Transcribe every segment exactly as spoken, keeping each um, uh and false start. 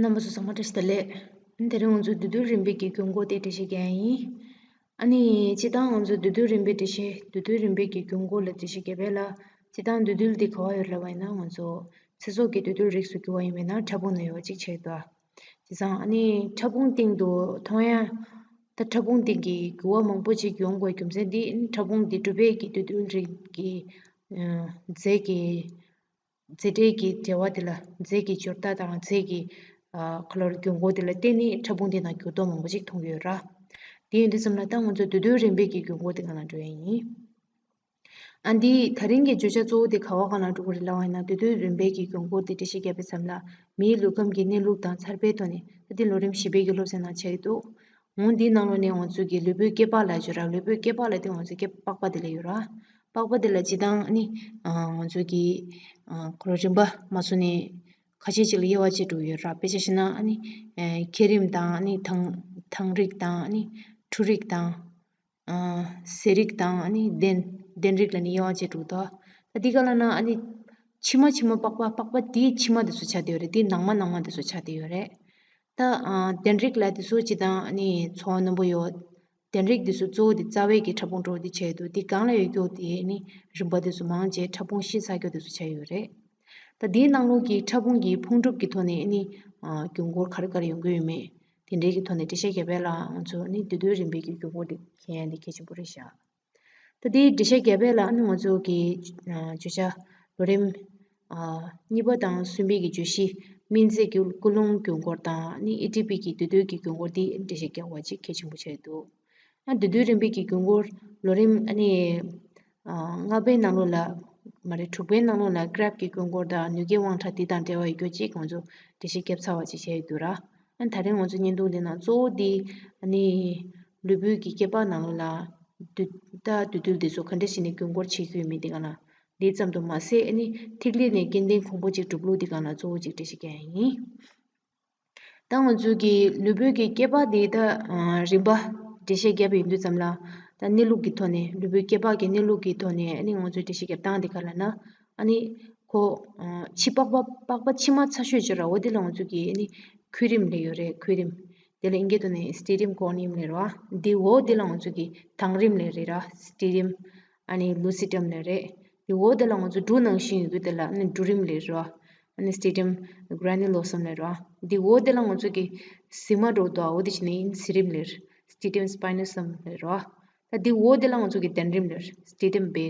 རྣམ་པ་ཚོ་ཚང་མ་བཀྲ་ཤིས་བདེ་ལེགས། དེ་རིང་ང་ཚོ་བདུད་འདུལ་རིམ་པའི་གི་འགྱུར་འགོག་དེ་འགྲེལ་བཤད་རྒྱག་ཡ་ཡིན། ཨ་ནི་སྤྱིར་བཏང་ང་ཚོ་བདུད་འདུལ་རིམ་པའི་འགྲེལ་བཤད། བདུད་འདུལ་རིམ་པའི་གི་འགྱུར་འགོག་ལ་འགྲེལ་བཤད་རྒྱག་པ་ལ། སྤྱིར་བཏང་བདུད་འདུལ་དེ་ག་བ་ཡོད་ལབ་པ་ཡིན་ན། ང་ཚོ་ཚེ་སྲོག་གི་འདུས་རྡུལ་རིགས་སུ་གྱུར་པ་ཡིན་པས་ན་ཕྲ་ཕུང་ནང་ཡོད་པ་ཅིག་ཆགས་ཡོད་དོ། བྱས་ཙང་ཨ་ནི་ཕྲ་ཕུང་སྟེང་དུ་མཐོང་ཡ། ད་ཕྲ་ཕུང་སྟེང་གི་འགྱུར་བ་མང་པོ་ཅིག་ཡོང་དགོས་རྒྱུ་མཚན་དེ་ཨ་ནི་ཕྲ་ཕུང་དེ་གྲུབ་པའི་གི་འདུས་རྡུལ་རིགས་ཀྱི་ཨ་རྫས་ཀྱི་རྫས་འབྲེལ་གྱི་འབྲེལ་བ་དེ་ལ། རྫས་ཀྱི་སྦྱོར་རྟགས་དང་རྫས་ཀྱི་ཨ་ཁ་ལོར་འགྱུར་འགོག་དེ་ལ་བརྟེན་ནས་ཕྲ་ཕུང་དེ་ནང་འགྱུར་ལྡོག་མང་པོ་ཅིག་མཐོང་གི་ཡོད་ར། དེ་ཡིན་དུས་ཙམ་ལ་ད་ང་ཚོ་བདུད་འདུལ་རིམ་པའི་གི་འགྱུར་འགོག་དེ་སྒང་ལ་འགྲོ་ཡ་ཡིན། ཨ་འདི་ད་རིང་གི་བརྗོད་བྱ་གཙོ་བོ་དེ་ག་བ་སྒང་ལ་འགྲོ་གི་རེད་ལབ་པ་ཡིན་ན། བདུད་འདུལ་རིམ་པའི་གི་འགྱུར་འགོག་དེ་འགྲེལ་བཤད་རྒྱག་པའི་མཚམས་ལ། མིའི་ལུས་ཁམས་ཀྱི་གནས་ལུགས་དང་འཚར་བའི་ཐོག་ནས། ད་འདི་ལོ་རིམ་བཞི་པའི་གི་སློབ་ཚན་ནང་ཆགས་ཀྱི་འདུག་འོ་འདིའི་ནང་ལོགས་ནས་ང་ཚོ་གི་ལུས་པོའི་སྐྱེ་འཕགས་ལབ་ཀྱི་ཡོད་ར། ལུས་པོའི་སྐྱེ་འཕགས་ལབ་དུས་ང་ཚོ་སྐྱེ་པགས་པ་དེ་ལ་ཡོད་ར། པགས་པ་དེ་ལ་སྤྱིར་བཏང་ཨ་ནི་ཨ་ང་ཚོ་གི་ཨ་ཁོ་རང་རིམ་པ་མ་སོང་ནས་ཁ་ཤས་ཅིག་ལ་དབྱེ་བ་ཕྱེ་འགྲོ་གི་ཡོད་ར། དཔེ་ཆ་བཞག་ན་ཨ་ནི་ཨ་མཁལ་རིམས་དང་། ཨ་ནི་ཐང་ཐང་རིགས་དང་། ཨ་ནི་འབྲུ་རིགས་དང་། ཨ་ཟས་རིགས་དང་། ཨ་ནི་གདན་གདན་རིགས་ལ་ནི་དབྱེ་བ་ཕྱེ་འགྲོ་གི་འདུག་ད་འདི་ག་ལབ་ན་ཨ་ནི་ཕྱི་མ་ཕྱི་མ་པགས་པ། པགས་པ་དེའི་ཕྱི་མ་དེ་ཚོ་ཆགས་བསྡད་ཡོད་རེད། དེའི་ནང་མ་ནང་མ་དེ་ཚོ་ཆགས་བསྡད་ཡོད་རེད། ད་ཨ་གདན་རིགས་ལབ་དེ་ཚོ་སྤྱིར་བཏང་ཨ་ནི་ཚོར་བ་རྣོན་པོ་ཡོད། གདན་རིགས་དེ་ཚོ་གཙོ་བོ་དེ་རྩ་བའི་གི་ཕྲ་ཕུང་འདྲ་བོ་དེ་ཆགས་ཡོད་འདུག་དེ་སྒང་ལ་ཡོད་རྒྱུ་དེ་ཨ་ནི་རིམ་པ་དེ་ཚོ་མང་ཆེ་ཕྲ་ཕུང་ཤི་ཚར་རྒྱུ་དེ་ཚོ་ཆགས་ཡོད་རེད། ད་དེའི་ནང་ལོགས་ཀྱི་ཕྲ་ཕུང་གི་ཕུང་གྲུབ་ཀྱི་ཐོག་ནས་ཨ་ནི་ཨ་འགྱུར་འགོག་ག་རེ་ག་རེ་ཡོང་གི་ཡོད་མེད། དེ་འདྲའི་གི་ཐོག་ནས་འགྲེལ་བཤད་རྒྱག་པ་ལ་ང་ཚོ་ནི་བདུད་འདུལ་རིམ་པའི་གི་འགྱུར་འགོག་དེ་མཁྱེན་ཡ་དེ་གལ་ཆེན་པོ་རེད་ཤག་ད་དེའི་འགྲེལ་བཤད་རྒྱག་པ་ལ་ཨ་ནི་ང་ཚོ་གི་ཨ་བརྗོད་བྱ་ལོ་རིམ་ཨ་གཉིས་པ་དང་གསུམ་པའི་གི་བརྗོད་གཞི། སྨན་རྫས་ཀྱི་ཀུན་སློང་འགྱུར་འགོག་དང་། ཨ་ནི་ཨེ་ཊི་པི་གི་འདུས་རྡུལ་གྱི་འགྱུར་འགོག་དེ་འགྲེལ་བཤད་རྒྱག་པ་ཅིག་གལ་ཆེན་པོ་ཆགས་འདུག་ཨ་བདུད་འདུལ་རིམ་པའི་གི་འགྱུར་འགོག་ལོ་རིམ་ཨ་ནི་ཨ་ལྔ་པའི་ནང་ལོགས་ལ། མ་རེད། དྲུག་པའི་ནང་ལོགས་ལ་ཀྲེབ་ཀྱི་འགྱུར་འགོག་དང་ནུས་སྐྱེད་དབང་ཕྲ་དེ་དང་འབྲེལ་བ་ཡོད་རྒྱུ་ཅིག་ང་ཚོ་འགྲེལ་བཤད་བརྒྱབ་ཚར་བ་ཅིག་བྱས་ཡོད་འདུག་ར། ཨ་ད་རིང་ང་ཚོ་བརྙན་ཐུང་འདི་ནང་གཙོ་བོ་འདི་ཨ་ནི་ལུས་པོའི་གི་སྐྱེ་འཕགས་ནང་ལོགས་ལ་བདུད་ད་བདུད་འདུལ་འདི་ཚོ་ག་འདྲ་བྱས་ནས་འགྱུར་འགོག་བྱེད་ཀྱི་ཡོད་མེད་འདི་ག་ལ། འདི་ཙམ་དུ་མ་ཟད་ཨ་ནི་ཐིག་ལེ་ནས་སྐྱེ་ལྡན་ཁོང་པོ་ཅིག་གྲུབ་ལུགས་འདི་ག་ལ་གཙོ་བོ་ཅིག་འགྲེལ་བཤད་རྒྱག་ཡ་ཡིན། ད་ང་ཚོ་གི་ལུས་པོའི་གི་སྐྱེ་འཕགས་འདི་ད་ཨ་རིམ་པ་འགྲེལ་བཤད་བརྒྱབ་ཡོང་དུས་ཙམ་ལ། ད་གནས་ལུགས་ཀྱི་ཐོག་ནས། ལུས་པོའི་སྐྱེ་འཕགས་ཀྱི་གནས་ལུགས་ཀྱི་ཐོག་ནས་ཨ་ནི་ང་ཚོས་འགྲེལ་བཤད་རྒྱབ་སྟངས་འདི་ག་ལབ་ན། ཨ་ནི་ཁོ་ཨ་ཕྱི་པགས་པ། པགས་པ་ཕྱི་མ་ཚ་ཤོས་ཅིག་ར། འོ་དེ་ལ་ང་ཚོ་གི་ཨ་ནི་ཁུ་རིམས་ལབ་ཡོད་རེད། ཁུ་རིམས། དེ་ལ་ཨིན་སྐད་ཐོག་ནས་སི་ཊི་རིམ་ཀོར་ནི་ཡམ་ལབ་རེད་བ། འདི་འོ་དེ་ལ་ང་ཚོ་གི་དང་རིམས་ལབ་རེད་ར། སི་ཊི་རིམ། ཨ་ནི་ལུ་སི་ཊམ་ལབ་རེད། དེ་འོ་དེ་ལ་ང་ཚོ་འབྲུ་ནང་བཞིན་ཡོད་རྒྱུ་དེ་ལ་ཨ་ནི་འབྲུ་རིམས་ལབ་ར། ཨ་ནི་སི་ཊི་རིམ་གྷ་ར་ནུ་ལོ་སམ་ལབ་ར། དེ་འོ་དེ་ལ་ང་ཚོ་གི་ཟི་མ་འདྲ་བོ་འདུག་འོ་དེ་བྱས་ནས་ཨིན་ཟི་རིམས་ལབ། སི་ཊི་རིམ་སི་པའི་ནོ་སམ་ལབ་ར། ད་དེ་འོ་དེ་ལ་ང་ཚོ་གི་གདན་རིམས་ལབ། སི་ཊི་རིམ་བེ་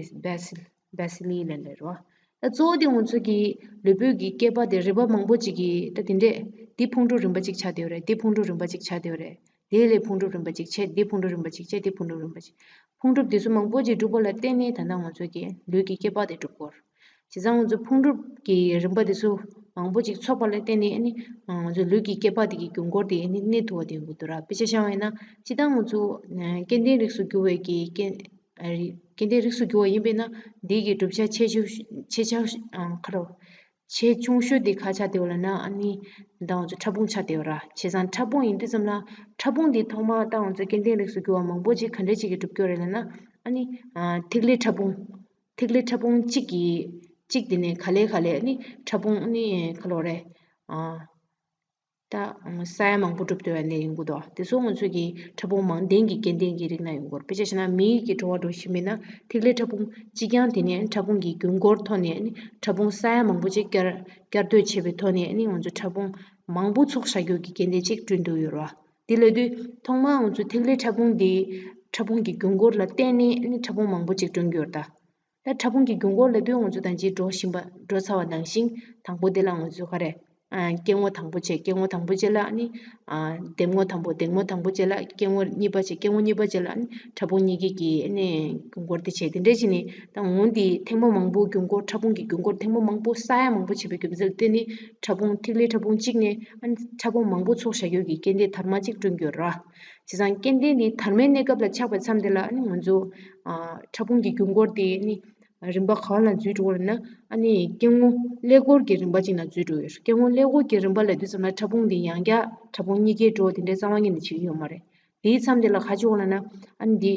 སི་ལི་ལབ་ལབ་ར། ད་གཙོ་བོ་དེ་ང་ཚོ་གི་ལུས་པོའི་གི་སྐྱེ་འཕགས་དེ་རིམ་པ་མང་པོ་ཅིག་གི་ད་དེ་འདྲས་དེ་ཕུང་གྲུབ་རིམ་པ་ཅིག་ཆགས་བསྡད་ཡོད་རེད། དེ་ཕུང་གྲུབ་རིམ་པ་ཅིག་ཆགས་བསྡད་ཡོད་རེད། དེ་ལས་ཕུང་གྲུབ་རིམ་པ་ཅིག་བྱས། དེ་ཕུང་གྲུབ་རིམ་པ་ཅིག་བྱས། དེ་ཕུང་གྲུབ་རིམ་པ་ཅིག་ཕུང་གྲུབ་དེ་ཚོ་མང་པོ་ཅིག་གྲུབ་པ་ལ་བརྟེན་ནས་ད་ལྟ་ང་ཚོ་གི་ལུས་ཀྱི་སྐྱེ་འཕགས་དེ་གྲུབ་ཀྱི་ཡོད་རེད། བྱས་ཙང་ང་ཚོ་ཕུང་གྲུབ་ཀྱི་རིམ་པ་དེ་ཚོ་མང་པོ་ཅིག་ཚོགས་པ་ལ་བརྟེན་ནས་ཨ་ནི་ང་ཚོ་ལུས་ཀྱི་སྐྱེ་འཕགས་དེ་གི་རྒྱུན་འཁོར་དེ་ཨ་ནི་གནས་ཐུབ་པ་དེ་ཡོང་གི་འདུག་ར། དཔེ་ཆ་བཞག་པ་ཡིན་ན་སྤྱིར་བཏང་ང་ཚོ་སྐྱེ་ལྡན་རིགས་སུ་གྱུར་པའི་གི་སྐྱེ་སྐྱེ་ལྡན་རིགས་སུ་གྱུར་པ་ཡིན་པས་ན། འདི་གི་གྲུབ་ཆ་ཆེ་ཆུང་ཆེ་ཆུང་ཨ་ཁ་རོ། ཆེ་ཆུང་ཤོས་དེ་ག་ཆགས་བསྡད་ཡོད་ལབ་ན། ཨ་ནི་ད་ང་ཚོ་ཕྲ་ཕུང་ཆགས་བསྡད་ཡོད་ར། བྱས་ཙང་ཕྲ་ཕུང་ཡིན་དུས་ཙམ་ལ། ཕྲ་ཕུང་འདི་ཐོག་མར་ད་ང་ཚོ་སྐྱེ་ལྡན་རིགས་སུ་གྱུར་པ་མང་པོ་ཅིག་ག་འདྲ་ཅིག་གིས་གྲུབ་ཀྱི་ཡོད་རེད་ལབ་ན། ཨ་ནི་ཨ་ཐིག་ལེ་ཕྲ་ཕུང་། ཐིག་ལེ་ཕྲ་ཕུང་གཅིག་གིས་གཅིག་དེ་ནས་ག་ལེ་ག་ལེ་ཨ་ནི་ཕྲ་ཕུང་ཨ་ནི་ག་ལོ་རེད། ཨ་ད་ས་ཡ་མང་པོ་གྲུབ་བསྡད་པ་ནས་ཡོང་གི་འདུག་དེ་ཚོ་ང་ཚོ་གི་ཕྲ་ཕུང་མང་ལྡན་གྱི་སྐྱེ་ལྡན་གྱི་རིགས་ནང་ཡོང་གི་ཡོད་རེད། དཔེ་ཆ་བཞག་ན་མིའི་གི་འགྲོ་བ་འདྲ་བོ་ཞིག་ཡིན་ན། ཐིག་ལེ་ཕྲ་ཕུང་གཅིག་རྐྱང་དེ་ནས་ཕྲ་ཕུང་གི་རྒྱུན་འཁོར་ཐོག་ནས་ཨ་ནི་ཕྲ་ཕུང་ས་ཡ་མང་པོ་ཅིག་བསྐྱར་བསྐྱར་ཟློས་བྱས་པའི་ཐོག་ནས་ཨ་ནི་ང་ཚོ་ཕྲ་ཕུང་མང་པོ་ཚོགས་བཞག་རྒྱུ་གི་སྐྱེ་ལྡན་ཅིག་བསྐྲུན་ཐུབ་ཡོད་རེད་བ། དེ་ལབ་དུས་ཐོག་མར་ང་ཚོ་ཐིག་ལེ་ཕྲ་ཕུང་འདི་ཕྲ་ཕུང་གི་རྒྱུན་འཁོར་ལ་བརྟེན་ནས་ཨ་ནི་ཕྲ་ཕུང་མང་པོ་ཅིག་བསྐྲུན་གྱི་ཡོད་རེད་ད། ད་ཕྲ་ཕུང་གི་རྒྱུན་འཁོར་ལབ་དུས་ང་ཚོ་ད་ཅི་འགྲོ་བཞིན་པ། འགྲོ་ཚར་བ་ནང་བཞིན། དང་པོ་དེ་ལ་ང་ཚོ་ག་རེ། ཨ་སྐྱེ་ངོ་དང་པོ་བྱས། སྐྱེ་ངོ་དང་པོ་རྗེས་ལ་ཨ་ནི་ཨ་འདེམས་ངོ་དང་པོ། འདེམས་ངོ་དང་པོ་རྗེས་ལ་སྐྱེ་ངོ་གཉིས་པ་བྱས། སྐྱེ་ངོ་གཉིས་པ་རྗེས་ལ་ཨ་ནི་ཕྲ་ཕུང་གཉིས་ཀྱི་གི་ཨ་ནི་རྒྱུན་འཁོར་དེ་བྱས། དེ་འདྲ་བྱས་ནས་ད་འོ་འདི་ཐེངས་མ་མང་པོ་རྒྱུན་འཁོར། ཕྲ་ཕུང་གི་རྒྱུན་འཁོར་ཐེངས་མ་མང་པོ་ས་ཡ་མང་པོ་བྱས་པའི་རྒྱུ་མཚན་ལ་བརྟེན་ནས་ཕྲ་ཕུང་། ཐིག་ལེ་ཕྲ་ཕུང་གཅིག་ནས་ཨ་ནི་ཕྲ་ཕུང་མང་པོ་ཚོགས་བཞག་རྒྱུ་གི་སྐྱེ་ལྡན་དར་མ་གཅིག་བསྐྲུན་གྱི་ཡོད་རེད་བ། བྱས་ཙང་སྐྱེ་ལྡན་འདི་དར་མའི་གནས་སྐབས་ལ་ཆགས་པའི་མཚམས་དེ་ལ་ཨ་ནི་ང་ཚོ་ཨ་ཕྲ་ཕུང་གི་རྒྱུན་འཁོར་དེ་ཨ་ནི་རིམ་པ་ག་བ་ལ་འཛུལ་འགྲོ་གི་ཡོད་ལབ་ན། ཨ་ནི་སྐྱེ་ངོ་ཀླད་ཀོར་གྱི་རིམ་པ་ཅིག་ནང་འཛུལ་འགྲོ་གི་ཡོད། སྐྱེ་ངོ་ཀླད་ཀོར་གྱི་རིམ་པ་ལབ་དུས་ཙམ་ལ་ཕྲ་ཕུང་འདི་ཡང་བསྐྱར་ཕྲ་ཕུང་གཉིས་ཀའི་འགྲོ་དེ་འདྲའི་རྩ་བ་ཉིད་ནས་བྱེད་ཀྱི་ཡོད་མ་རེད། དེའི་མཚམས་དེ་ལ་ག་བྱེད་དགོས་ལབ་ན། ཨ་ནི་འདི་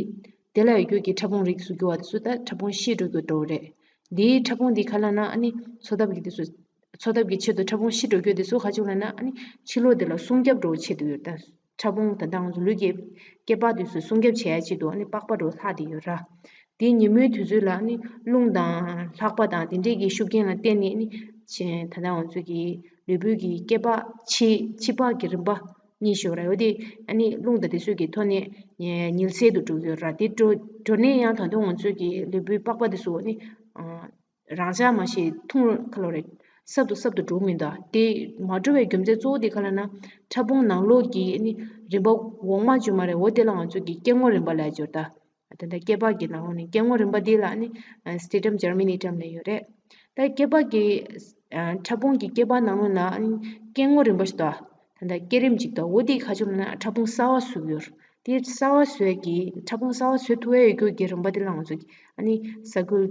དེ་ལ་ཡོད་རྒྱུ་གི་ཕྲ་ཕུང་རིགས་སུ་གྱུར་པ་དེ་ཚོ་ད་ཕྲ་ཕུང་ཤི་འགྲོ་རྒྱུ་འདྲ་བོ་རེད། འདིའི་ཕྲ་ཕུང་འདི་ག་ལབ་ན། ཨ་ནི་འཚོ་ཐབས་ཀྱི་དེ་ཚོ་ འཚོ་ཐབས་ཀྱི་ཆེད་དུ་ཕྲ་ཕུང་ཤི་འགྲོ་རྒྱུ་དེ་ཚོ་ག་ཅིག་ལབ་ན་ཨ་ནི་ཕྱི་ལོགས་དེ་ལ་སྲུང་སྐྱོབ་འགྲོ་བའི་ཆེད་དུ་ཡོད་ད། ཕྲ་ཕུང་ད་ལྟ་ང་ཚོ་ལུས་ཀྱི་སྐྱེ་འཕགས་དེ་ཚོ་སྲུང་སྐྱོབ་བྱེད་ཡ་ཆེད་དུ་ཨ་ནི་པགས་པ་འགྲོ་ལྷག་དེ་ཡོད་ར། དེའི་ཉིན་མོའི་དུས་ཚོད་ལ་ཨ་ནི་རླུང་དང་ལྷགས་པ་དང་དེ་འདྲས་ཀྱི་ཤུགས་རྐྱེན་ལ་བརྟེན་ནས་ཨ་ནི་ཆེ་ད་ལྟ་ང་ཚོ་གི་ལུས་པོའི་གི་སྐྱེ་འཕགས་ཕྱི་ཕྱི་པགས་ཀྱི་རིམ་པ་གཉིས་ཤོག་ར་ཡོད་དེ། ཨ་ནི་རླུང་དང་དེ་ཚོ་གི་ཐོག་ནས་ཉི་ཉལ་སད་དུ་འགྲོ་གི་ཡོད་ར། དེ་འགྲོ་འགྲོ་ནས་ཡང་ད་དུང་ང་ཚོ་གི་ལུས་པོའི་པགས་པ་དེ་ཚོ་ཨ་ནི་རང་འཇགས་མ་ཞིག་ཐུང་ཁ་ལོ་རེད། སྲབ་ཏུ་སྲབ་ཏུ་འགྲོ་མི་འདུག་དེ་མ་འགྲོ་བའི་རྒྱུ་མཚན་གཙོ་བོ་དེ་ག་ལབ་ན་ཕྲ་ཕུང་ནང་ལོགས་ཀྱི་ཨ་ནི་རིམ་པ་འོག་མ་བཅུ་མ་རེད། འོ་དེ་ལ་ང་ཚོ་གི་སྐྱེ་དངོས་རིམ་པ་ལབ་ཡ་ཅིག་ཡོད་ད། ད་ལྟ་སྐྱེ་འཕགས་ཀྱི་ནང་ལོགས་ནས་སྐྱེ་དངོས་རིམ་པ་འདི་ལ་ནི་སི་ཊེ་ཊམ་ཇར་མི་ནེ་ཊམ་ལབ་ཡོད་རེད། ད་སྐྱེ་འཕགས་ཀྱི་ཕྲ་ཕུང་གི་སྐྱེ་འཕགས་ནང་ལོགས་ན་ནི་སྐྱེ་དངོས་རིམ་པ་ཞིག་འདུག་ད་ལྟ་སྐྱེ་རིམ་ཅིག་འདུག་འོ་དེ་ག་ཅིག་ལབ་ན་ཕྲ་ཕུང་གསར་བ་བཟོ་གི་ཡོད་རེད། དེ་གསར་བ་བཟོས་ཀྱི་ཕྲ་ཕུང་གསར་བ་བཟོ་ཐུབ་ཡ་ཡོད་རྒྱུ་གི་རིམ་པ་དེ་ལ་ང་ཚོ་གི་ཨ་ནི་ས་ཁུལ་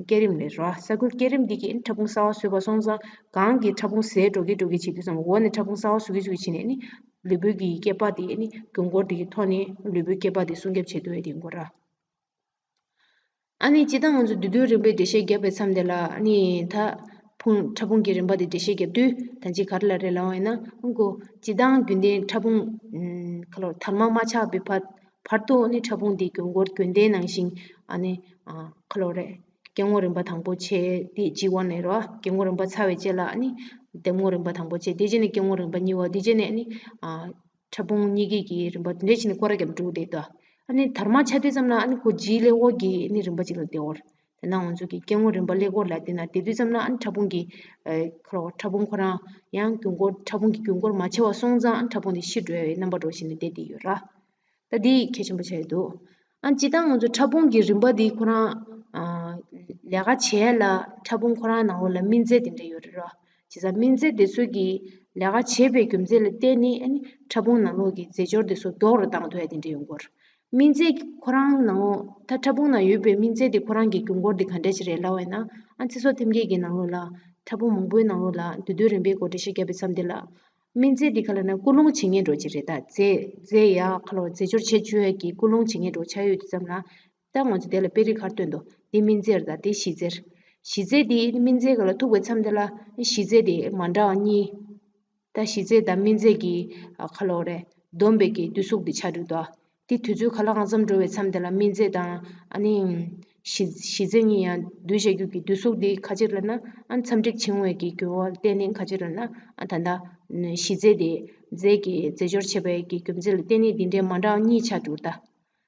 སྐྱེ་རིམ་ལབ་ར། ས་ཁུལ་སྐྱེ་རིམ་འདི་གི་ཕྲ་ཕུང་གསར་བ་བཟོས་པ་སོང་ཙང་གང་གི་ཕྲ་ཕུང་ཟད་འགྲོ་གི་འགྲོ་གི་བྱེད་དུས་ཙམ་འོག་ནས་ཕྲ་ཕུང་གསར་བ་བཟོ་གི་བཟོ་གི་བྱེད་ནས་ནི་ལུས་པོའི་གི་སྐྱེ་འཕགས་དེ་ནི་རྒྱུན་འཁོར་དེ་གི་ཐོག་ནས་ལུས་པོའི་སྐྱེ་འཕགས་དེ་སྲུང་སྐྱོབ་བྱེད་ཐུབ་ཡ་དེ་ཡིན་དགོས་ར། ཨ་ནི་སྤྱིར་བཏང་ང་ཚོ་འདུས་རྡུལ་རིམ་པའི་འགྲེལ་བཤད་བརྒྱབ་པའི་མཚམས་དེ་ལ་ཨ་ནི་ད་ཕུང་ཕྲ་ཕུང་གི་རིམ་པ་དེ་འགྲེལ་བཤད་བརྒྱབ་དུས་ད་ཅི་ག་རེ་ལབ་རེད་ལབ་པ་ཡིན་ན་ཨང་ཀོ་སྤྱིར་བཏང་རྒྱུན་ལྡན་ཕྲ་ཕུང་ཁ་ལོ་དར་མ་མ་ཆགས་པའི་བར་བར་དུ་ཨ་ནི་ཕྲ་ཕུང་དེ་རྒྱུན་འཁོར་རྒྱུན་ལྡན་ནང་བཞིན་ཨ་ནི་ཁ་ལོ་རེད། སྐྱེ་དངོས་རིམ་པ་དང་པོ་བྱས་ཏེ་ཇི་ཝན་ནས་རོ། སྐྱེ་དངོས་རིམ་པ་ཚར་བའི་རྗེས་ལ་ཨ་ནི་ལྡེམ་ངོས་རིམ་པ་དང་པོ་བྱས། དེ་རྗེས་ནས་སྐྱེ་དངོས་རིམ་པ་གཉིས་པ། དེ་རྗེས་ནས་ཨ་ནི་ཕྲ་ཕུང་གཉིས་ཀྱི་གི་རིམ་པ་དེ་འདྲ་བྱས་ནས་སྐོར་ར་རྒྱབ་འགྲོ་བསྡད་དོ། ཨ་ནི་དར་མ་ཆགས་དུས་ཙམ་ལ་ཨ་ནི་ཁོ་རྗེས་ལས་འོག་གི་ཨ་ནི་རིམ་པ་གཅིག་ལ་བསྡད་འོར། དེ་ན་ང་ཚོ་གི་སྐྱེ་དངོས་རིམ་པ་ཀླད་ཀོར་ལ་བསྡད་ན་དེ་དུས་ཙམ་ལ་ཨ་ནི་ཕྲ་ཕུང་གི་ཁོ་ཕྲ་ཕུང་ཁོ་རང་ཡང་རྒྱུན་འཁོར་ཕྲ་ཕུང་གི་རྒྱུན་འཁོར་མ་ཆེ་བ་སོང་ཙང་ཨ་ནི་ཕྲ་ཕུང་དེ་ཤི་འགྲོ་ཡའི་རྣམ་པ་འགྲོ་བཞིན་ནས་བསྡད་དེ་ཡོད་ར། ད་འདི་གལ་ཆེན་པོ་ཆགས་ཡོད་འདུག་ཨ་སྤྱིར་བཏང་ང་ཚོ་ཕྲ་ཕུང་གི་རིམ་པ་འདི་ཁོ་རང་ཨ་ལས་ཀ་བྱེད་ཡ་ལ་ཕྲ་ཕུང་ཁོ་རང་ནང་ལོགས་ལ་སྨིན་རྫས་དེ་འདྲ་ཡོད་རེད་རོ། བྱས་ཙང་སྨིན་རྫས་དེ་ཚོ་གི་ལས་ཀ་བྱེད་པའི་རྒྱུ་མཚན་ལ་བརྟེན་ནས་ཨ་ནི་ཕྲ་ཕུང་ནང་ལོགས་ཀྱི་རྫས་སྦྱོར་དེ་ཚོ་མགྱོགས་རུ་བཏང་ཐུབ་ཡ་དེ་འདྲ་ཡོང་གི་ཡོད་རེད། སྨིན་རྫས་ཁོ་རང་ནང་ལོགས་ད་ཕྲ་ཕུང་ནང་ཡོད་པའི་སྨིན་རྫས་དེ་ཁོ་རང་གི་རྒྱུན་འཁོར་དེ་ག་འདྲ་ཞིག་རེད་ལབ་པ་ཡིན་ན་ཨ་ཚེ་སྲོག་ཐེམ་སྐས་ཀྱི་ནང་ལོགས་ལ་ཕྲ་ཕུང་མང་པོའི་ནང་ལོགས་ལ་འདུས་རྡུལ་རིམ་པའི་སྐོར་འགྲེལ་བཤད་བརྒྱབ་པའི་མཚམས་དེ་ལ། སྨིན་རྫས་འདི་ག་ལབ་ན་ཀུན་སློང་བྱེད་མཁན་འདྲ་ཅིག་རེད་ད། རྫས་རྫས་ཡ་ཁ་ལོ་རྫས་སྦྱོར་བྱེད་བཅུག་ཡ་གི་ཀུན་སློང་བྱེད་མཁན་འདྲ་ཆགས་ཡོད་དུས་ཙམ་ལ། ད་ང་ཚོ་དེ་ལ་དཔེ་རིས་ག་རེ་སྟོན་འདུག་དེ་སྨིན་རྫས་རེད་ད། དེ་ཞི་རྫས་རེད། ཞི་རྫས་དེ་སྨིན་རྫས་ག་ལ་ཐུག་པའི་མཚམས་དེ་ལ་ཞི་རྫས་དེ་མ་འདྲ་བ་གཉིས། ད་ཞི་རྫས་དང་སྨིན་རྫས་ཀྱི་ཁ་ལོ་རེད། བསྡོམས་པའི་གི་འདུས་གཟུགས་དེ་ཆགས་འདུག་ད། དེ་དུས་ཚོད་ག་ལ་གང་འཚམ་འགྲོ་བའི་མཚམས་དེ་ལ་སྨིན་རྫས་དང་ཨ་ནི་ཞི་ཞི་རྫས་གཉིས་ཡང་འདུས་བྱ་རྒྱུ་གི་འདུས་གཟུགས་དེ་ག་ཅིག་ལབ་ན་ཨ་འཚམས་འདྲིས་ཆེན་པོའི་གི་རྒྱུ་བ་བརྟེན་ནས་ག་ཅིག་ལབ་ན་ཨ་ད་ལྟ་ཞི་རྫས་དེ་རྫས་ཀྱི་རྫས་སྦྱོར་བྱེད་པའི་གི་རྒྱུ་མཚན་ལ་བརྟེན་ནས་འདི་འདྲའི་མ་འདྲ་བ་གཉིས་ཆགས་འདུག་ད།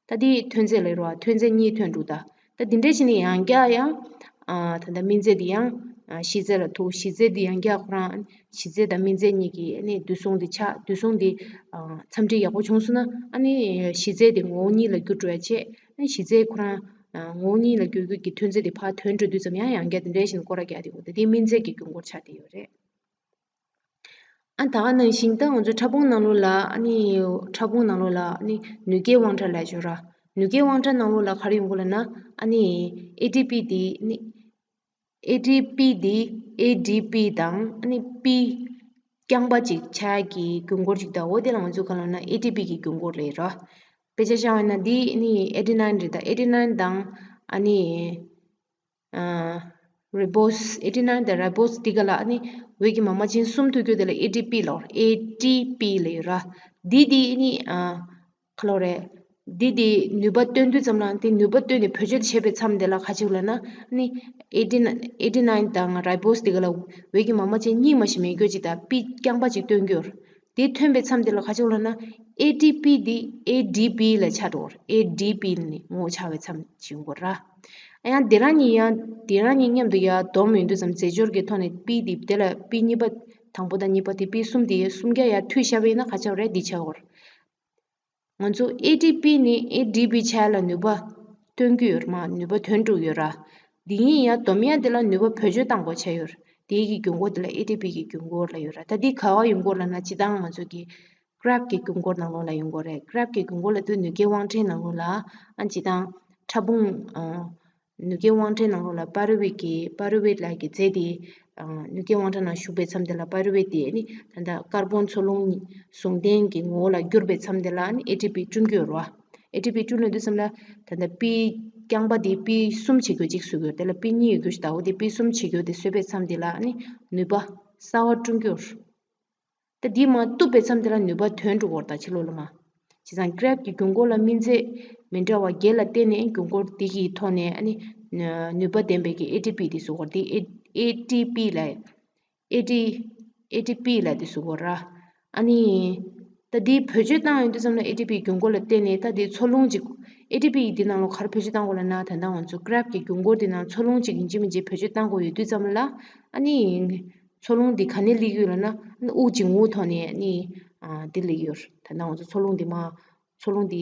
ད་འདི་ཐོན་རྫས་ལབ་རོ། ཐོན་རྫས་གཉིས་ཐོན་འདུག་ད། ད་འདི་འདྲ་བྱས་ནས་ཡང་བསྐྱར་ཡང་ཨ་ད་ལྟ་སྨིན་རྫས་འདི་ཡང་ཨ་ཞི་རྫས་ལ་ཐུག་ཞི་རྫས་འདི་ཡང་བསྐྱར་ཁོ་རང་ཞི་རྫས་དང་སྨིན་རྫས་གཉིས་ཀྱི་ཨ་ནི་འདུས་གཟུགས་འདི་ཆགས། འདུས་གཟུགས་འདི་ཨ་འཚམས་འདྲིས་ཡག་པོ་བྱུང་སོང་ན་ཨ་ནི་ཞི་རྫས་འདི་ངོ་བོ་གཉིས་ལ་འགྱུར་འགྲོ་ཡ་བྱས། ཨ་ནི་ཞི་རྫས་ཁོ་རང་ཨ་ངོ་བོ་གཉིས་ལ་འགྱུར་རྒྱུ་གི་ཐོན་རྫས་འདི་ཕར་ཐོན་འགྲོ་དུས་ཙམ་ཡང་ཡང་བསྐྱར་འདི་འདྲ་བྱས་ནས་སྐོར་ར་རྒྱག་འདི་འོ་ད་འདི་སྨིན་རྫས་ཀྱི་རྒྱུན་འཁོར་ཆགས་བསྡད་ཡོད་རེད། ཨ་ད་ག་ནང་བཞིན་ད་ང་ཚོ་ཕྲ་ཕུང་ནང་ལོགས་ལ་ཨ་ནི་ཕྲ་ཕུང་ནང་ལོགས་ལ་ཨ་ནི་ནུས་སྐྱེལ་དབང་ཕྲ་ལབ་ཡ་ཅིག་ཡོད་ར། ནུས་སྐྱེལ་དབང་ཕྲ་ནང་ལོགས་ལ་ག་རེ་ཡོང་གི་ལབ་ན་ཨ་ནི་ཨེ་ཊི་པི་དེ་ནི་ཨེ་ཊི་པི་དེ་ཨེ་ཌི་པི་དང་ཨ་ནི་པི་རྐྱང་པ་ཅིག་ཆགས་ཀྱི་རྒྱུན་འཁོར་ཅིག་ད། འོ་དེ་ལ་ང་ཚོ་ག་ལབ་ན་ཨེ་ཊི་པི་གི་རྒྱུན་འཁོར་ལབ་ཡ་ར། དཔེ་ཆ་བཞག་པ་ཡིན་ན་འདི་ཨ་ནི་ཨེ་ཌི་ནའིན་རེད་ད། ཨེ་ཌི་ནའིན་དང་ཨ་ནི་རི་བོ་སི། ཨེ་ཊི་ནའིན་དང་རི་བོ་སི་འདི་ག་ལ་ཨ་ནི་འོད་ཀྱི་མ་མ་ཅན་གསུམ་ཐུག་རྒྱུ་དེ་ལ་ཨེ་ཊི་པི་ལབ། ཨེ་ཊི་པི་ལབ་ཡོད་ར། འདི་འདི་ཨ་ནི་ཨ་ཁ་ལོ་རེད། འདི་འདི་ནུས་པ་བཏོན་དུས་ཙམ་ལ་འདི་ནུས་པ་བཏོན་ནས་བེད་སྤྱོད་བྱེད་པའི་མཚམས་དེ་ལ་ག་ཅིག་ལབ་ན་ཨ་ནི་ཨེ་ཊི་ཨེ་ཊི་ནའིན་དང་རི་བོ་སི་འདི་ག་ལ་འོད་ཀྱི་མ་མ་ཅན་གཉིས་མ་ཞིག་མེད་རྒྱུ་ཅིག་དང་པི་རྐྱང་པ་ཅིག་བཏོན་རྒྱུ་ཡོད་ར། དེ་ཐོན་པའི་མཚམས་དེ་ལ་ག་ཅིག་ལབ་ན་ཨེ་ཊི་པི་དེ་ཨེ་ཌི་པི་ལ་ཆགས་འགྲོ་བར། ཨེ་ཌི་པི་ནི་ངོ་བོ་ཆགས་པའི་མཚམས་ཅིག་ཡོང་གི་ར། ཡང་དེ་རང་གཉིས་ཡང་དེ་རང་གཉིས་མཉམ་དུ་ཡར་བསྡོམས་ཡོང་དུས་ཙམ་རྫས་སྦྱོར་གྱི་ཐོག་ནས་པི་དེ་དེ་ལ་པི་གཉིས་པ་དང་པོ་དང་གཉིས་པ་དེ་པི་གསུམ་དེ་གསུམ་བརྒྱ་ཡར་མཐུད་བཞག་པ་ཡིན་ན་ག་ཆགས་རེད། འདི་ཆགས་འགྲོ་བར། ང་ཚོ་ཨེ་ཊི་པི་ནི་ཨེ་ཌི་པི་ཆགས་ལ་ནུས་པ་བཏོན་གྱི་ཡོད་རེད་མ། ནུས་པ་ཐོན་འགྲོ་གི་ཡོད་ར། འདི་གཉིས་ཡར་བསྡོམས་ཡ་དེ་ལ་ནུས་པ་བེད་སྤྱོད་བཏང་དགོས་ཆགས་ཡོད་རེད། དེའི་གི་རྒྱུན་འཁོར་དེ་ལ་ཨེ་ཊི་པི་གི་རྒྱུན་འཁོར་ལབ་ཡོད་ར། ད་འདི་ག་པར་ཡོང་གི་ཡོད་ལབ་ན་སྤྱིར་བཏང་ང་ཚོ་གི་ཀི་རེབ་ཀྱི་རྒྱུན་འཁོར་ནང་ལོགས་ལ་ཡོང་གི་ཡོད་རེད། ཀི་རེབ་ཀྱི་རྒྱུན་འཁོར་ལབ་དུས་ནུས་སྐྱེལ་དབང་ཕྲའི་ནང་ལོགས་ལ་ཨ་སྤྱིར་བཏང་ཕྲ་ཕུང་ཨ་ནུས་སྐྱེལ་དབང་ཕྲའི་ནང་ལོགས་ལ་པ་རུ་ཝེཊ་ཀྱི་པ་རུ་ཝེཊ་ལབ་ཀྱི་རྫས་དེ་ཨ་ནུས་སྐྱེལ་དབང་ཕྲ་ནང་ཞུགས་པའི་མཚམས་དེ་ལ་པ་རུ་ཝེཊ་དེ་ནི་ད་ལྟ་ཀར་བོན་འཚོ་རླུང་ཟུང་ལྡན་གྱི་ངོ་བོ་ལ་གྱུར་པའི་མཚམས་དེ་ལ་ནི་ཨེ་ཊི་པི་བསྐྲུན་གྱི་ཡོད་རེད་བ། ཨེ་ཊི་པི་བསྐྲུན་ལབ་དུས་ཙམ་ལ་ད་ལྟ་པི་རྐྱང་པ་དེ་པི་གསུམ་བྱེད་དགོས་གཅིག་བཟོ་དགོས། དེ་ལ་པི་གཉིས་ཡོད་རྒྱུ་ཞིག་ད། འོ་དེ་པི་གསུམ་བྱེད་དགོས་དེ་བཟོས་པའི་མཚམས་དེ་ལ་ནི་ནུས་པ་ གསར་བ་བསྐྲུན་གྱི་ཡོད་རེད། ད་འདི་མར་གཏུབ་པའི་མཚམས་དེ་ལ་ནུས་པ་ཐོན་འགྲོ་གི་ཡོད་རེད་ད་ཕྱི་ལོགས་ལ་མར། བྱས་ཙང་གྷི་རེབ་ཀྱི་རྒྱུན་འཁོར་ལ་སྨིན་རྫས་མི་འདྲ་བ་བརྒྱད་ལ་བརྟེན་ནས་རྒྱུན་འཁོར་འདི་གི་ཐོག་ནས་ཨ་ནི་ནུས་པ་ལྡན་པའི་གི་ཨེ་ཊི་པི་དེ་བཟོ་གི་ཡོད་རེད། དེ་ཨེ་ཊི་པི་ལབ། ཨེ་ཊི་ཨེ་ཊི་པི་ལབ་དེ་བཟོ་གི་ཡོད་རེད། ཨ་ནི་ད་འདི་བེད་སྤྱོད་བཏང་ཡོང་དུས་ཙམ་ལ་ཨེ་ཊི་པི་རྒྱུན་འཁོར་ལ་བརྟེན་ནས་ད་འདི་འཚོ་རླུང་ཅིག་ཨེ་ཊི་པི་འདི་ནང་ལ་ག་རེ་བེད་སྤྱོད་བཏང་དགོས་ལབ་ན། ད་ལྟ་ང་ཚོ་གྷི་རེབ་ཀྱི་རྒྱུན་འཁོར་འདི་ནང་འཚོ་རླུང་ཅིག་ཡིན་གཅིག་མིན་གཅིག་བེད་སྤྱོད་བཏང་དགོས་ཡོད་དུས་ཙམ་ལ། ཨ་ནི་འཚོ་རླུང་འདི་ག་ནས་སླེབས་ཀྱི་ཡོད་ལབ་ན། ཨ་ནི་དབུགས་འབྱིན་རྔུབ་ཐོག་ནས་ཨ་ནི་ཨ་འདི་སླེབས་ཀྱི་ཡོད་རེད། ད་ལྟ་ང་ཚོ་འཚོ་རླུང་འདི་མར་འཚོ་རླུང་འདི་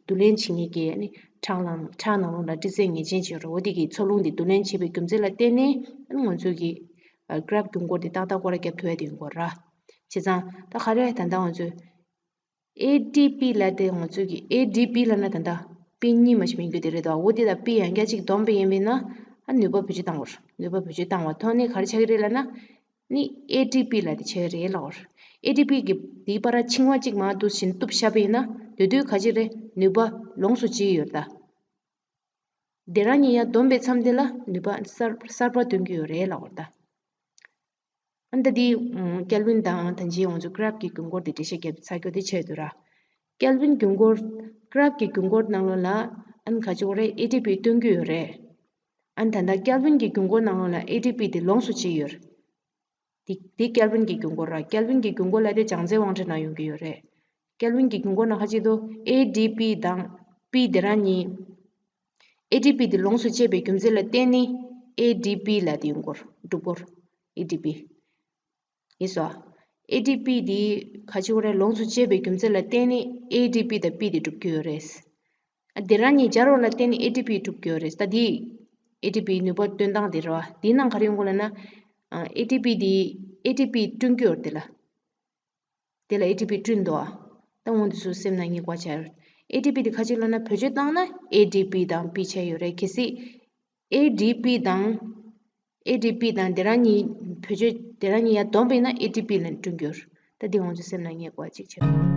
བསྡུ་ལེན་བྱེད་མཁན་གྱི་ཨ་ནི་ཁྲག་ནང་ཁྲག་ནང་ལོགས་ལ་སྤྲི་རྫས་ངེས་ཅན་ཅིག་ཡོད་རེད། འོ་དེ་གིས་འཚོ་རླུང་འདི་བསྡུ་ལེན་བྱེད་པའི་རྒྱུ་མཚན་ལ་བརྟེན་ནས་ཨ་ནི་ང་ཚོ་གི་ཨ་གྷི་རེབ་རྒྱུན་འཁོར་འདི་ཏག་ཏག་སྐོར་ར་བརྒྱབ་ཐུབ་ཡ་དེ་ཡིན་དགོས་རེད། བྱས་ཙང་ད་ག་རེ་ད་ལྟ་ང་ཚོས་ཨེ་ཊི་པི་ལབ་དེ་ང་ཚོས་ཀྱི་ཨེ་ཊི་པི་ལབ་ན་ད་ལྟ་པི་གཉིས་མ་ཞིག་མིན་རྒྱུ་དེ་རེད་དོ། འོ་དེ་དང་པི་ཡང་བསྐྱར་ཅིག་བསྡོམས་པ་ཡིན་པས་ན་ཨ་ནུས་པ་བེད་སྤྱོད་བཏང་བར། ནུས་པ་བེད་སྤྱོད་བཏང་བ་ཐོག་ནས་ག་རེ་ཆགས་ཀྱི་རེད་ལབ་ན། ནི་ཨེ་ཊི་པི་ལབ་དེ་ཆགས་ཀྱི་རེད་ལབ་པར། ཨེ་ཊི་པི་གི་དེའི་བར་ཕྱིང་བ་གཅིག་མར་འདུག་བཞིན་གཏུབ་བཞག་པ་ཡིན་ན་དེ་དུས་ག་ཅིག་རེད། ནུས་པ་ལོངས་སུ་སྤྱད་ཡོད་ད། དེ་རང་གཉིས་ཡར་བསྡོམས་པའི་མཚམས་དེ་ལ་ནུས་པ་གསར་གསར་པ་ཐོན་གྱི་ཡོད་རེད་ལབ་པར་ད། ཨ་ནི་ད་འདི་ཨམ་ཀེལ་ཝིན་དང་ད་ཅི་ང་ཚོ་གྷི་རེབ་ཀྱི་རྒྱུན་འཁོར་དེ་འགྲེལ་བཤད་བརྒྱབ་ཚར་རྒྱུ་དེ་བྱས་འདུག་ར། ཀེལ་ཝིན་རྒྱུན་འཁོར་གྷི་རེབ་ཀྱི་རྒྱུན་འཁོར་ནང་ལོགས་ལ་ཨ་ནི་ག་ཅིག་ཡོད་རེད། ཨེ་ཊི་པི་བཏོན་གྱི་ཡོད་རེད། ཨ་ནི་ད་ལྟ་ཀེལ་ཝིན་གྱི་རྒྱུན་འཁོར་ནང་ལོགས་ལ་ཨེ་ཊི་པི་དེ་ལོངས་སུ་སྤྱད་ཡོད་རེད། དེ་དེ་ཀེལ་ཝིན་གྱི་རྒྱུན་འཁོར་ར། ཀེལ་ཝིན་གྱི་རྒྱུན་འཁོར་ལབ་དེ་བྱང་རྩེ་དབང་ཕྲ་ནང་ཡོང་གི་ཡོད་རེད། ཀེལ་ཝིན་གྱི་རྒྱུན་འཁོར་ནང་ག་ཅིག་འདུག་ཨེ་ཊི་པི་དང་པི་དེ་རང་གཉིས། ཨེ་ཊི་པི་དེ་ལོངས་སུ་སྤྱད་པའི་རྒྱུ་མཚན་ལ་བརྟེན་ནས་ཨེ་ཊི་པི་ལབ་དེ་ཡོང་གི་ཡོད་རེད། གྲུབ་ཀྱི་ཡོད་རེད། ཨེ་ཊི་པི། ཡིན་སོ། ཨེ་ཊི་པི་དེ་ག་ཅིག་ཡོད་རེད། ལོངས་སུ་སྤྱད་པའི་རྒྱུ་མཚན་ལ་བརྟེན་ནས་ཨེ་ཊི་པི་དང་པི་དེ་གྲུབ་ཀྱི་ཡོད་རེད། ཨ་དེ་རང་གཉིས་སྦྱར་བ་ལ་བརྟེན་ནས་ཨེ་ཊི་པི་གྲུབ་ཀྱི་ཡོད་རེད། ད་དེ་ཨེ་ཊི་པིའི་ནུས་པ་བཏོན་སྟངས་དེ་རེད་བ། དེའི་ནང་ག་རེ་ཡོང་གི་ལབ་ན། ཨེ་ཊི་པི་དེ་ཨེ་ཊི་པི་བསྐྲུན་གྱི་ཡོད་རེད་དེ་ལ། དེ་ལ་ཨེ་ཊི་པི་བསྐྲུན་འདུག་ཨ། ད་འོ་འདི་ཚོ་སེམས་ནང་ངེས་པ་བྱ་ཡོད། ཨེ་ཊི་པི་དེ་ག་ཅིག་ལབ་ན་བེད་སྤྱོད་བཏང་ན་ཨེ་ཊི་པི་དང་པི་ཆགས་ཡོད་རེད། གལ་སྲིད་ཨེ་ཊི་པི་དང་ཨེ་ཊི་པི་དང་དེ་རང་གཉིས་བེད་སྤྱོད་དེ་རང་གཉིས་ཡར་བསྡོམས་པ་ཡིན་ན་ཨེ་ཊི་པི་ལབ་ནས་བསྐྲུན་གྱི་ཡོད་རེད། ད་འདི་འོ་འདི་ཚོ་སེམས་ནང་ངེས་པ་ཅིག་བྱ་ཡོད།